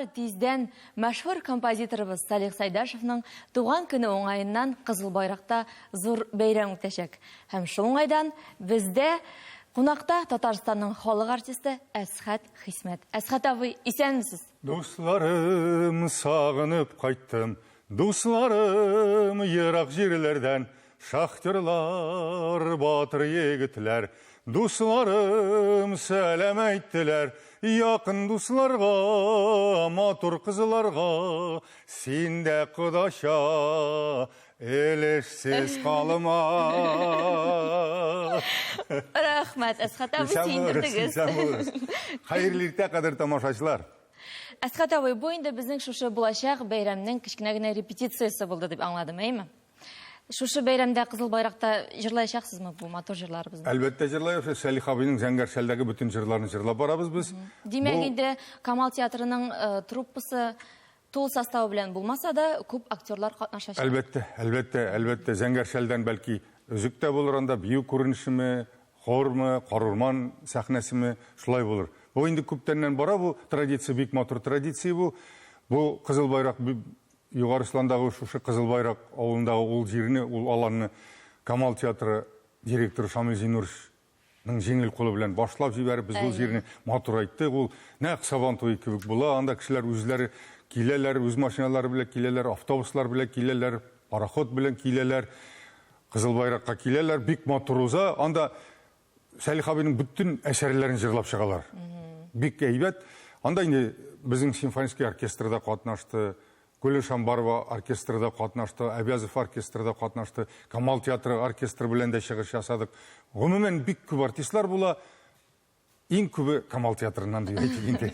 Тиздән мәшһүр композиторыбыз Салих Сайдашевның туган көне уңаеннан Кызыл Байракта зур бәйрәм үтәчәк. Һәм шул уңайдан бездә кунакта Татарстанның халык артисты Әсхәт Хисмәт. Әсхәт абый, исәнмесез? Дусларым, сагынып кайттым, дусларым, ерак җирләрдән, Шахтерлар, батыр егетләр, дусларым сәлам әйттеләр. Якын дусларга, матур кызларга, син дә кодача, өлешсез калма. Рәхмәт, Әсхәт абый, сөендердегез. Хәерле иртә, кадер тамашачылар. Әсхәт абый, бу инде безнең шушы булачак бәйрәмнең кечкенә генә репетициясе булды дип аңладым, әйеме? Шушы бәйрәмдә Кызыл байракта җырлаячаксызмы бу матур җырларыбызны? Әлбәттә җырлаячакбыз. Сәлих абыйның Зәңгәр шәлдәге бөтен җырларын җырлап барабыз без. Димәк, инде Камал театрының э, труппасы тулы составы белән булмаса да, күп актерлар катнашачак. Әлбәттә, әлбәттә, әлбәттә, Зәңгәр шәлдән бәлки өзек тә булыр анда, бию күренешеме, хормы, карурман сәхнәсеме, шулай булыр. Бу инде күптәннән бара бу традиция, бик матур традиция бу. Бу Кызыл байрак Югары Осландагы шушы Кызыл Байрак авылындагы ул җирне, ул аланны Камал театры директоры Шамил Зиннуровичның җиңел кулы белән башлап җибәреп, без ул җирне матурайттык. Ул нәкъ Сабан туе кебек була. Анда кешеләр үзләре киләләр, үз машиналары белән киләләр, автобуслар белән киләләр, пароход белән киләләр. Кызыл Байракка киләләр, бик матур уза. Анда Сәлих абыйның бөтен әсәрләрен җырлап чыгалар. Бик әйбәт. Анда инде безнең симфонический оркестр да катнашты, Гүле Шамбарова оркестры да катнашты, Әбязов оркестры да катнашты, Камал театры оркестры белән дә чыгыш ясадык. Гомумән, бик күп артистлар була. Иң күбе Камал театрыннан дип әйтик инде.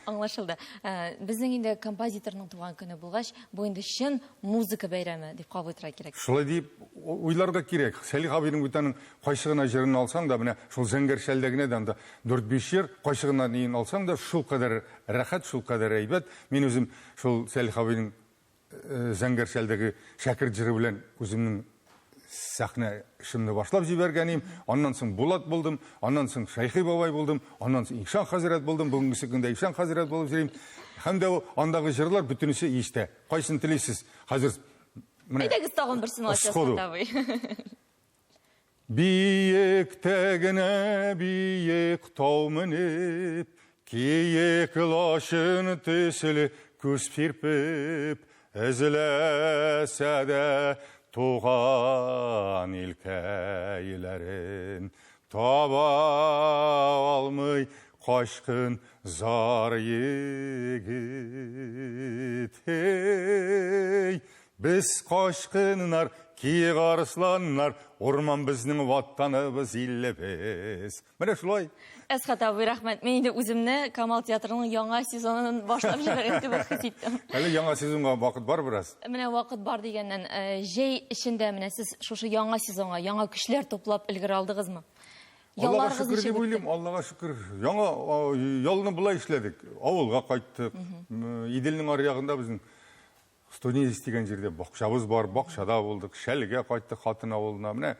Аңлашылды. Э, безнең инде композиторның туган көне булгач, бу инде чын музыка бәйрәме дип кабул итәргә кирәк. Шулай дип уйларга кирәк. Сәлих абыйның бит аның кайсы гына җырын алсаң да, менә шул Зәңгәр шәлдә генә дә анда дүрт-биш җыр, кайсы гына ниен алсаң да, шулкадәр рәхәт, шулкадәр әйбәт. Мин үзем шул Сәлих абыйның Зәңгәр шәлдәге шәкерт җыры белән үземнең сәхнә эшемне башлап җибәргән идем. Аннан соң Булат булдым, аннан соң Шәйхи бабай булдым, аннан соң Ишан хәзрәт булдым. Бүгенгесе көндә Ишан хәзрәт булып йөрим. Һәм дә андагы җырлар бөтенесе истә. Кайсын телисез? Хәзер менә Әйдәгез тагын берсен ачасыз, абый. Биектә генә биек тау менеп, Киек лачын төсле күз сирпеп, Эзләсә дә туган илкәйләрен Таба алмый качкын зар егет. Эй, Без качкыннар, киек арысланнар, урман безнең ватаныбыз, илебез. Менә шулай. Әсхәт абый, рәхмәт. Мин инде үземне Камал театрының яңа сезонын башлап җибәргән кебек хис иттем. Әле яңа сезонга вакыт бар бераз. Менә вакыт бар дигәннән, э, җәй эчендә менә сез шушы яңа сезонга яңа көчләр туплап өлгерә алдыгызмы? Аллага шөкер дип уйлыйм, Аллага шөкер. Яңа ялны болай эшләдек. Авылга кайттык. Иделнең аръягында безнең Студенец дигән җирдә бакчабыз бар, бакчада булдык, Шәлегә кайттык хатын авылына. Менә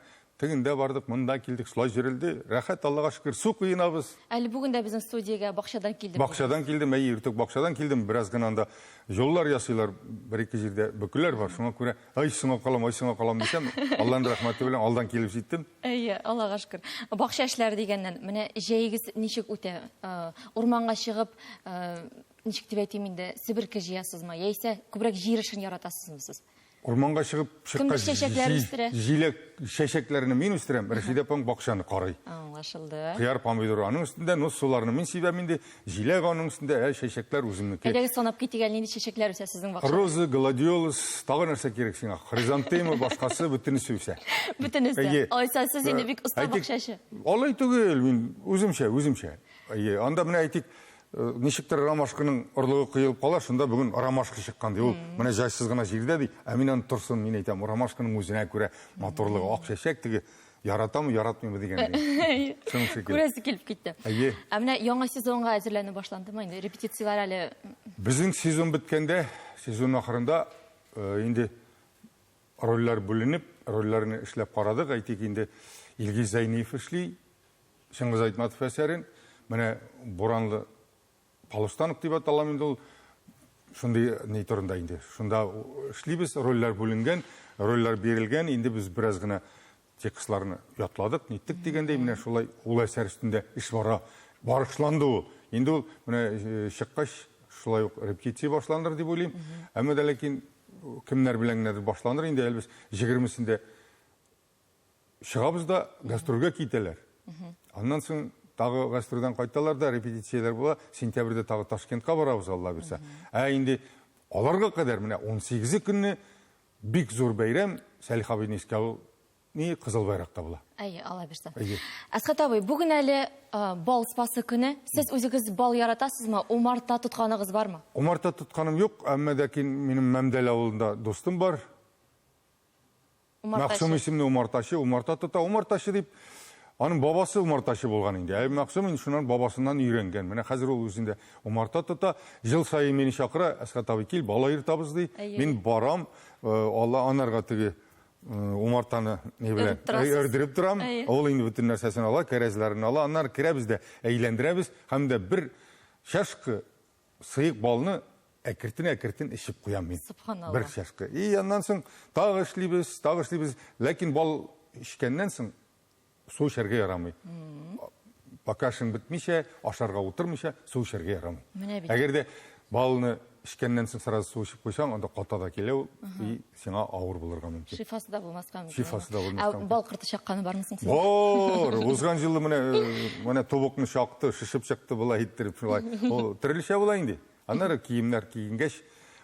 тегендә бардык, монда килдек, шулай җөрелде. Рәхәт, Аллага шөкер, су коенабыз. Әле бүген дә безнең студиягә бакчадан килдем. Бакчадан килдем, әйе, иртүк бакчадан килдем. Бераз гына анда юллар ясыйлар, бер-ике җирдә бөкеләр бар. Шуңа күрә, ай, соңга калам, ай, соңга калам дисәм, Алланың рәхмәте белән алдан килеп җиттем. Әйе, Аллага шөкер. Бакча эшләре дигәннән, менә җәегез ничек үтә? Э, урманга чыгып, э, ничек дип әйтим инде, себерке җыясызмы, яисә күбрәк җир эшен яратасызмы сез? Урманга чыгып чыккач, чәчәкләр үстерә. Җиләк чәчәкләрне мин үстерәм, Рәшидә апаң бакчаны карый. Аңлашылды. Кыяр, помидор аның өстендә, ну суларны мин сибәм инде, җиләк аның өстендә, ә чәчәкләр үземнеке. Әйдәгез санап китик әле, нинди чәчәкләр үсә сезнең бакчада? Роза, гладиолус, тагы нәрсә кирәк сиңа? Хризантема, башкасы, бөтенесе үсә. Бөтенесе. Алайса сез инде бик оста бакчачы. Алай түгел, мин үземчә, үземчә. Әйе, анда менә әйтик, Э, ничектер ромашканың орлыгы коелып кала, шунда бүген ромашка чыккан ди. Ул менә җайсыз гына җирдә ди. Ә мин аны торсын, мин әйтәм, ромашканың үзенә күрә матурлыгы, ак чәчәк теге яратамы, яратмыймы дигән. Шуның шикелле. Күрәсе килеп китте. Әйе. Ә менә яңа сезонга әзерләнү башландымы инде? Репетицияләр әле? Безнең сезон беткәндә, сезон ахырында э, инде рольләр бүленеп, рольләрне эшләп карадык. Әйтик инде, Илгиз Зәйниев эшли, Чыңгыз Айтматов әсәрен, менә Буранлы Полустанов дип аталам инде ул. шундый ни турында инде. Шунда эшлибез, рольләр бүленгән, рольләр бирелгән. Инде без бераз гына текстларны ятладык, ниттек дигәндәй, менә шулай ул әсәр өстендә эш бара. Барышланды ул. Инде ул менә э, чыккач шулай ук репетиция башланыр дип уйлыйм. Әмма дә ләкин кемнәр белән генәдер башланыр инде, әле без 20-сендә чыгабыз да гастрольгә китәләр. Аннан соң тагы гастрольдән кайталар да репетицияләр була. Сентябрьдә тагы Ташкентка барабыз, Алла бирсә. Ә инде аларга кадәр менә 18 көнне бик зур бәйрәм Сәлих абыйны искә алу ни Кызыл байракта була. Әйе, Алла бирсә. Әйе. Әсхәт абый, бүген әле бал спасы көне. Сез үзегез бал яратасызмы? Умарта тотканыгыз бармы? Умарта тотканым юк, әмма ләкин минем Мәмдәл авылында дустым бар. Мәгъсум исемле умартачы, умарта тота. Умартачы дип, аның бабасы умартачы булган инде. Ә Мәгъсум инде шуннан бабасыннан өйрәнгән. Менә хәзер ул үзендә умарта тота. Ел саен мине чакыра, Әсхәт абый, кил, бал аертабыз, ди. Мин барам, э, Алла анарга теге э, умартаны ни белән өрдереп торам. Ул инде бөтен нәрсәсен ала, кәрәзләрен ала. Аннары керәбез дә әйләндерәбез һәм дә бер чашка Сыек балны әкертен-әкертен эчеп куям мин. Субханалла. Бер чашка. И аннан соң тагы эшлибез, тагы эшлибез. Ләкин бал эчкәннән соң су эчәргә ярамый. Пока эшең бетмичә, ашарга утырмыйча су эчәргә ярамый. Менә бит. Әгәр дә балны эчкәннән соң сразу су эчеп куйсаң, анда ката да килә ул, и сиңа авыр булырга мөмкин. Шифасы да булмаска мөмкин. Шифасы да булмаска мөмкин. Ә бал корты чакканы бармы соң сезнең? Бар! Узган елы менә э, менә тубыкны чакты, шешеп чыкты болай иттереп шулай. Ул төрлечә була инде. Аннары киемнәр киенгәч,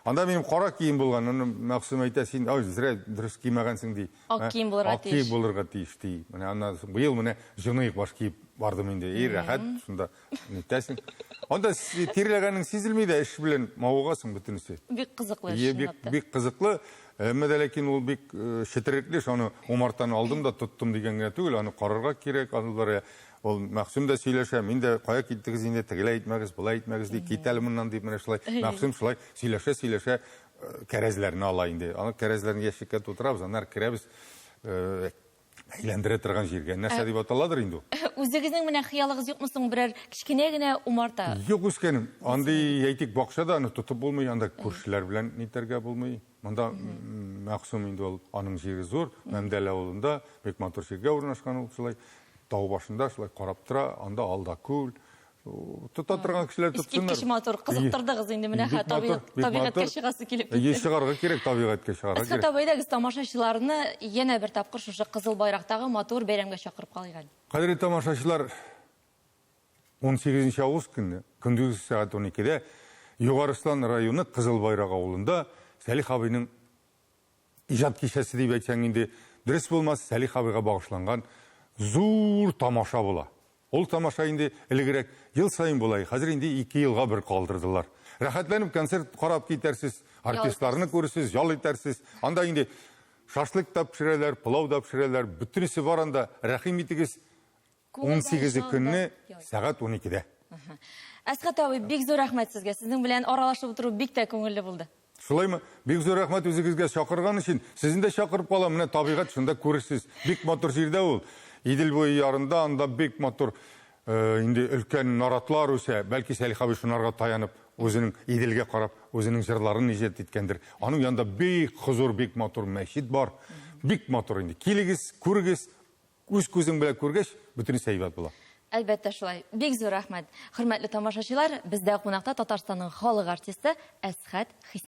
анда минем кара кием булган, аны Мәгъсүм әйтә, син ой, зря дөрес кимәгәнсең ди. Ак кием булырга тиеш. Ак кием булырга тиеш ди. Менә аннан соң быел менә җоныек баш киеп бардым инде. И рәхәт, шунда Нитәсең. Анда тирләгәнең сизелми дә, эш белән мавыгасың бөтенесе. Бик кызыклы эш. Бик, бик кызыклы. Әмма дә ләкин ул бик э, четерекле эш. Аны умартаны алдым да тоттым дигән генә түгел, аны карарга кирәк. Аналары ул Мәгъсүм дә сөйләшә, мин дә кая киттегез инде, тегеләй итмәгез, болай итмәгез ди, кит әле моннан дип менә шулай. Мәгъсүм шулай сөйләшә, сөйләшә э, кәрәзләрне ала инде. Аны кәрәзләрне ящикка тутырабыз, аннары керәбез э, әйләндерә торган җиргә. Нәрсә дип аталадыр инде ул? Үзегезнең менә хыялыгыз юкмы соң берәр кечкенә генә умарта? Юк, үскәнем. Андый, әйтик, бакчада аны тотып булмый, анда күршеләр белән нитәргә булмый. Монда Мәгъсүм инде ул, аның җире зур, Мәмдәл авылында бик матур җиргә урнашкан ул шулай. Тау башында шулай карап тора, анда алда күл, Тота торган кешеләр тотсыннар. Искиткеч матур, кызыктырдыгыз инде менә ха, табигатькә чыгасы килеп китте. Чыгарга кирәк, табигатькә чыгарга кирәк. Әсхәт абый, әйдәгез тамашачыларны янә бер тапкыр шушы Кызыл байрактагы матур бәйрәмгә чакырып калыйк әле. Кадерле тамашачылар, 18 август көнне, көндезге сәгать 12-дә Югары Ослан районы Кызыл Байрак авылында Сәлих абыйның Иҗат кичәсе дип әйтсәң инде дөрес булмас, Сәлих абыйга багышланган зур тамаша була. Ул тамаша инде элегрәк ел саен була, хәзер инде 2 елга бер калдырдылар. Рәхәтләнеп концерт карап китәрсез, артистларны күрерсез, ял итәрсез. Анда инде шашлык та пешерәләр, пылау да пешерәләр, бөтенесе бар анда. Рәхим итегез, 18 көнне сәгать 12-дә. Әсхәт абый, бик зур рәхмәт сезгә. Сезнең белән аралашып утыру бик тә күңелле булды. Шулаймы? Бик зур рәхмәт үзегезгә чакырган өчен. Сезне дә чакырып калам. Менә табигать шунда күрерсез. Бик матур җирдә ул. Идел буе ярында анда бик матур э, инде өлкән наратлар үсә. Бәлки Сәлих абый шунарга таянып, үзенең Иделгә карап, үзенең җырларын иҗат иткәндер. Аның янында бик хозур, бик матур мәчет бар. Бик матур инде. Килегез, күрегез, Үз күзең белән күргәч, бөтенесе әйбәт була. Әлбәттә шулай. Бик зур рәхмәт. Хөрмәтле тамашачылар, бездә кунакта Татарстанның халык артисты Әсхәт Хисмәт.